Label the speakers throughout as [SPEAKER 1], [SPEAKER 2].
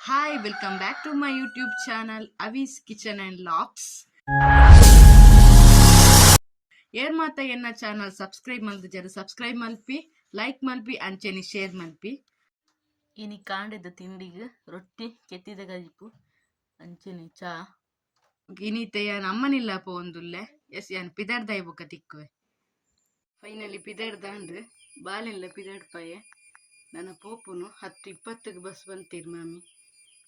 [SPEAKER 1] Hi, welcome back to my YouTube channel Avi's Kitchen and Vlogs. ಏರ್ ಮಾತ ಎನ್ನ channel subscribe ಮಲ್ದಿಜರ್ subscribe ಮಲ್ಪಿ, like ಮಲ್ಪಿ, ಅಂಚೆನೆ ಶೇರ್ ಮಲ್ಪಿ. ಇನಿ ಕಾಂಡೆದ ತಿಂಡಿಗ್ ರೊಟ್ಟಿ ಕೆತ್ತಿದ ಕಜಿಪು ಅಂಚೆನೆ ಚಾ. ಇನಿತೆ ಯಾನ್ ಅಮ್ಮನಿಲ್ಲ ಪೋವೊಂದುಲ್ಲೆ. ಎಸ್, ಯಾನ್ ಪಿದಡ್ದಾಯಿ ಬೊಕ್ಕ ತಿಕ್ಕುವೆ. ಫೈನಲಿ ಪಿದಡ್ದಾಂಡ್. ಬಾಲೆನ್ಲ ಪಿದಡ್ಪಾಯೆ. ನನ್ನ ಪೋಪುನು 10:20ಕ್ಕೆ ಬಸ್ ಬಂತೀರ್ ಮಾಮಿ.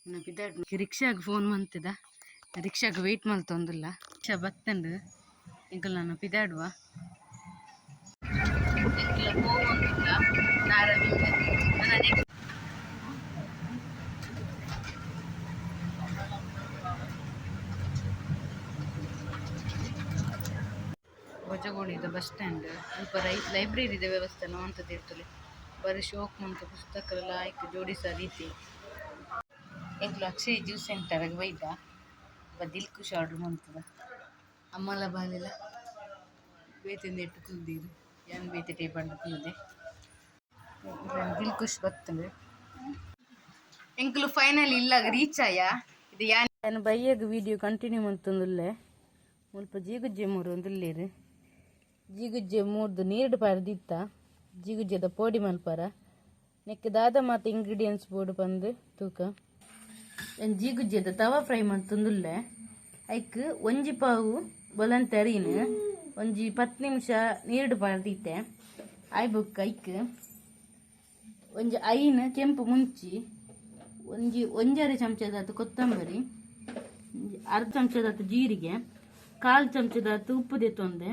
[SPEAKER 1] ನನ್ನ ಪಿದಡ್ ರಿಕ್ಷಾಗ್ ಫೋನ್ ಮಂತದ, ರಿಕ್ಷಾಗ್ ವೆಯ್ಟ್ ಮಲ್ತೊಂದುಲ್ಲ. ರಿಕ್ಷಾ ಬತ್ತಂಡು. ಎಂಕುಲು ನನ್ನ ಪಿದಾಡುವ. ಎಂಕುಲ ಪೋವೊಂದುಲ್ಲ ನಾರವಿಗ್. ನನ್ನ ನೆಕ್ಸ್ಟ್ ಬಜಗೋಳಿದ ಬಸ್ ಸ್ಟ್ಯಾಂಡ್ ಅಲ್ಪ ಲೈಬ್ರರಿದ ವ್ಯವಸ್ಥೆ ಮಂತುದಿರ್ತುಲೆ. ಬಾರಿ ಶೋಕ್ ಮಂತು ಪುಸ್ತಕ ಲಾಯ್ಕ್ ಜೋಡಿಸ ರೀತಿ. ಎಂಕ್ಲ ಅಕ್ಷಯ್ ಜ್ಯೂಸ್ ಸೆಂಟರ್ ಬೈದ. ದಿಲ್ ಖುಷ್ ಆರ್ಡರ್ ಮಂತುದ. ಅಮ್ಮಲ ಬಾಲೆಲ ಬೇತೆಂದೆಟ್ಟು ಕುಲ್ದೀರ್. ಯಾನ್ ಬೇತೆ ಟೇಬಲ್ ಕುಲ್ದೆ. ದಿಲ್ ಖುಷ್ ಬತ್ತುಂಡು. ಎಂಕುಲು ಫೈನಲ್ ಇಲ್ಲಾಗ ರೀಚ್ ಆಯ. ಇದು ಯಾನ್ ಯಾನ್ ಬಯ್ಯಗ್ ವಿಡಿಯೋ ಕಂಟಿನ್ಯೂ ಮಂತೊಂದುಲ್ಲೆ. ಮುಲ್ಪ ಜೀಗುಜ್ಜೆ ಮೂರು ಒಂದುಲ್ಲೇರು. ಜೀಗುಜ್ಜೆ ಮೂರ್ದು ನೀರ್ಡ್ ಪಾಡ್ದಿತ್ತ. ಜೀಗುಜ್ಜೆದ ಪೋಡಿ ಮಲ್ಪರ. ನೆಕ್ ದಾದ ಮಾತ ಇಂಗ್ರೀಡಿಯೆಂಟ್ಸ್ ಬೋಡು ಪಂದ್ ತೂಕ. ಯಾನ್ ಜೀಗುಜ್ಜೆದ ತವಾ ಫ್ರೈ ಮಂತೊಂದುಲ್ಲೆ. ಐಕ್ ಒಂಜಿ ಪಾವು ಬೊಲಂತೆ ಅರಿನ್ ಒಂಜಿ 10 ನಿಮಿಷ ನೀರ್ಡ್ ಪಾಡ್ದಿತ್ತೆ. ಆಯ್ ಬೊಕ್ಕ ಐಕ್ ಒಂಜಿ 5 ಕೆಂಪು ಮುಂಚಿ, ಒಂಜಿ ಒಂಜರೆ ಚಮಚದಾತ್ ಕೊತ್ತಂಬರಿ, ಒಂಜಿ ಅರ್ಧ ಚಮಚದಾತ್ ಜೀರಿಗೆ, ಕಾಲು ಚಮಚದಾತ್ ಉಪ್ಪು ದೆತ್ತೊಂದೆ.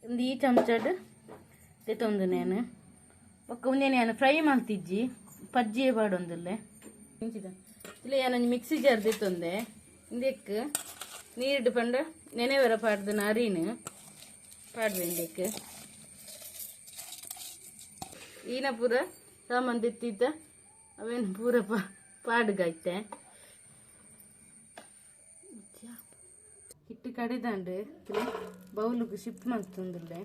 [SPEAKER 1] ಒಂದು ಈ ಚಮಚಡ್ ದೆತ್ತೊಂದು ನೇನು. ಬೊಕ್ಕ ಉಂದೆನೆ ಯಾನ್ ಫ್ರೈ ಮಲ್ತಿಜ್ಜಿ, ಪಜ್ಜಿಯೇ ಪಾಡೊಂದುಲ್ಲೆ. ಇಲ್ಲ, ಯಾನೊಂಜಿ ಮಿಕ್ಸಿ ಜಾರ್ ದೆತ್ತೊಂದೆ. ಇಂದೆಕ್ ನೀರ್ಡ್ ಪಂಡ ನೆನೆವರ ಪಾಡ್ದನ ಅರಿನ್ ಪಾಡ್ವೆ. ಇಂದೆಕ್ ಈನ ಪೂರ ಸಾಮಾನ್ ದೆತ್ತಿದ್ದ ಅವೇನು ಪೂರ ಪಾಡ್ಗಾಯ್ತೆ. ಹಿಟ್ಟು ಕಡೆದಾಂಡು. ಬೌಲುಗು ಶಿಫ್ಟ್ ಮಂತೊಂದುಲ್ಲೆ.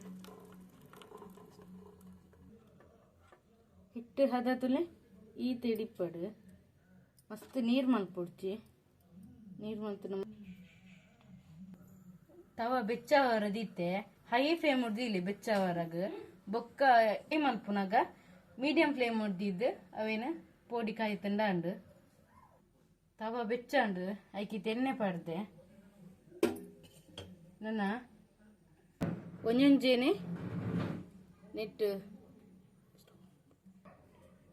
[SPEAKER 1] ಹಿಟ್ಟು ಹದ ತುಲೆ ಈ ತೆಡಿಪಡು. ಮಸ್ತ್ ನೀರು ಮಲ್ಪೊಡ್ಚಿ. ನೀರು ಮಲ್ತು ತವ ಬೆಚ್ಚವರ ದೀತೆ. High flame ದೀಲಿ ಬೆಚ್ಚವರಗ್. ಬೊಕ್ಕ ಮಲ್ಪುನಗ ಮೀಡಿಯಂ ಫ್ಲೇಮ್ ದೀದ್ ಅವೇನ ಪೋಡಿ ಕಾಯಿ ತಂಡಾಂಡು. ತವ ಬೆಚ್ಚಾಂಡು. ಐಕಿತ್ ಎಣ್ಣೆ ಪಾಡ್ದೆ. ನನ್ನ ಒಂಜೊಂಜೇನೆ ನೆಟ್ಟು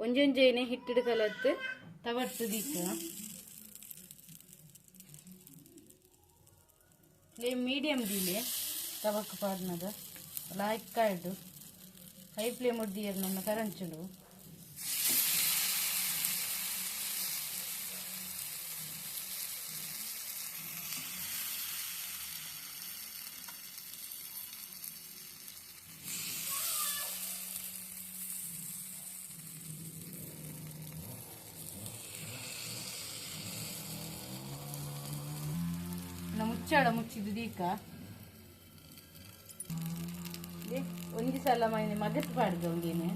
[SPEAKER 1] ಒಂಜೊಂಜೇನೆ ಹಿಟ್ಟಿಡು ಕಲತ್ತು ತವಟ್ಟು ದೀಕ. ಫ್ಲೇಮ್ ಮೀಡಿಯಂ ದೀಲೆ ತವಕ್ ಪಾಡ್ನಗ. ಲಾಯ್ಕ್ ಕಾಯ್ಡು. ಹೈ ಫ್ಲೇಮ್ ದೀಯರ್ ನನ್ನ ಕರಂಚುಂಡು. ಮುಚ್ಚಾಡ ಮುಚ್ಚಿದ್ದು ದೀಕ. ಒಂಜಿ ಸಲ ಮನೆ ಮಗತ್ ಪಾಡ್ದು ಒಂಗೇನೆ.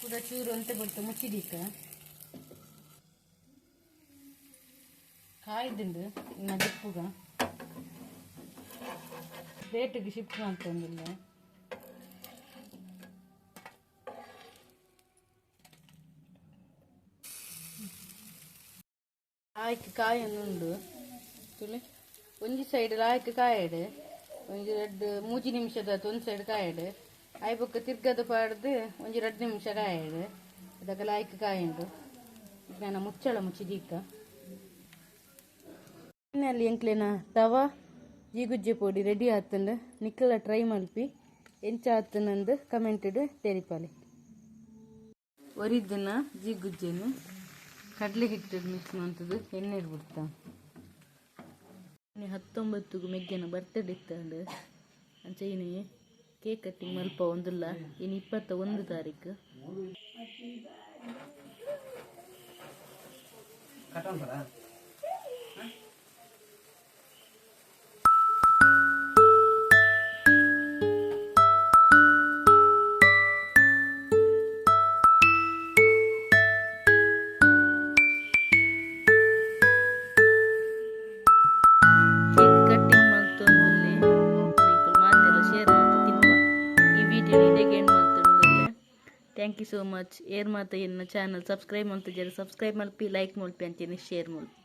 [SPEAKER 1] ಕೂಡ ಚೂರು ಅಂತ ಬಿಡ್ತು ಮುಚ್ಚಿದೀಕ. ಕಾಯ್ದುಂಡು. ಇನ್ನು ದಿಪ್ಪುಗ ಪ್ಲೇಟಿಗೆ ಶಿಫ್ಟ್ ಮಾಡ್ತೊಂದಿಲ್ಲ. ಆಯ್ಕೆ ಕಾಯನ್ನುಂಡು ತುಲೆ. ಒಂಜಿ ಸೈಡ್ ಲಾಯ್ಕ್ ಕಾಯಡು. ಒಂಜಿ ರಡ್ಡ್ ಮೂಜಿ ನಿಮಿಷದ ಒಂದು ಸೈಡ್ ಕಾಯಡು. ಆಯ್ ಬೊಕ್ಕ ತಿರ್ಗದ ಪಾಡ್ದು ಒಂಜಿ 2 ನಿಮಿಷ ಕಾಯಡು. ಅದಕ್ಕೆ ಲಾಯ್ಕ್ ಕಾಯುಂಡು. ನಾನು ಮುಚ್ಚಳ ಮುಚ್ಚಿ ದೀಕ. ಅಲ್ಲಿ ಎಂಕ್ಲೆನ ತವ ಜೀಗುಜ್ಜೆ ಪೊಡಿ ರೆಡಿ ಆತಂಡ. ನಿಕ್ಕಲ ಟ್ರೈ ಮಲ್ಪಿ. ಎಂಚ ಆತನಂದು ಕಮೆಂಟೆಡ್ ತೆರಿಪಾಲೆ. ಒರಿದ್ದನ ಜೀಗುಜ್ಜೆನು ಕಡಲೆ ಹಿಟ್ಟು ಮಿಕ್ಸ್ ಮಂತದ್ದು ಎಣ್ಣೆ ಬಿಡ್ತಾ. 19 ಮೆಗ್ಗೆನ ಬರ್ತಡೇ ಇತ್ತಂಡು. ಅಂಚ ಇನಿ ಕೇಕ್ ಕಟ್ಟಿಂಗ್ ಮಲ್ಪ ಒಂದುಲ್ಲ. ಇನ್ನು 21 ತಾರೀಕು. ಕೇಕ್ ಕಟ್ಟಿಂಗ್ ಮಲ್ತೊಂದುಲ್ಲೆ. ನಿಕುಲು ಮಾತೆರ್ಲ ಶೇರ್ ಮಲ್ತ್ ತಿನ್ಪ. ಈ ವಿಡಿಯೋ ಇಡೆಗ್ ಎಂಡ್ ಮಲ್ತೊಂದುಲ್ಲೆ. Thank you so much. ಏರ್ ಮಾತ ಎನ್ನ ಚಾನಲ್ ಸಬ್ಸ್ಕ್ರೈಬ್ ಮಲ್ತುಜೆರ್, ಸಬ್ಸ್ಕ್ರೈಬ್ ಮಲ್ಪಿ, ಲೈಕ್ ಮಲ್ಪಿ, ಅಂಚೆನೆ ಶೇರ್ ಮಲ್ಪಿ.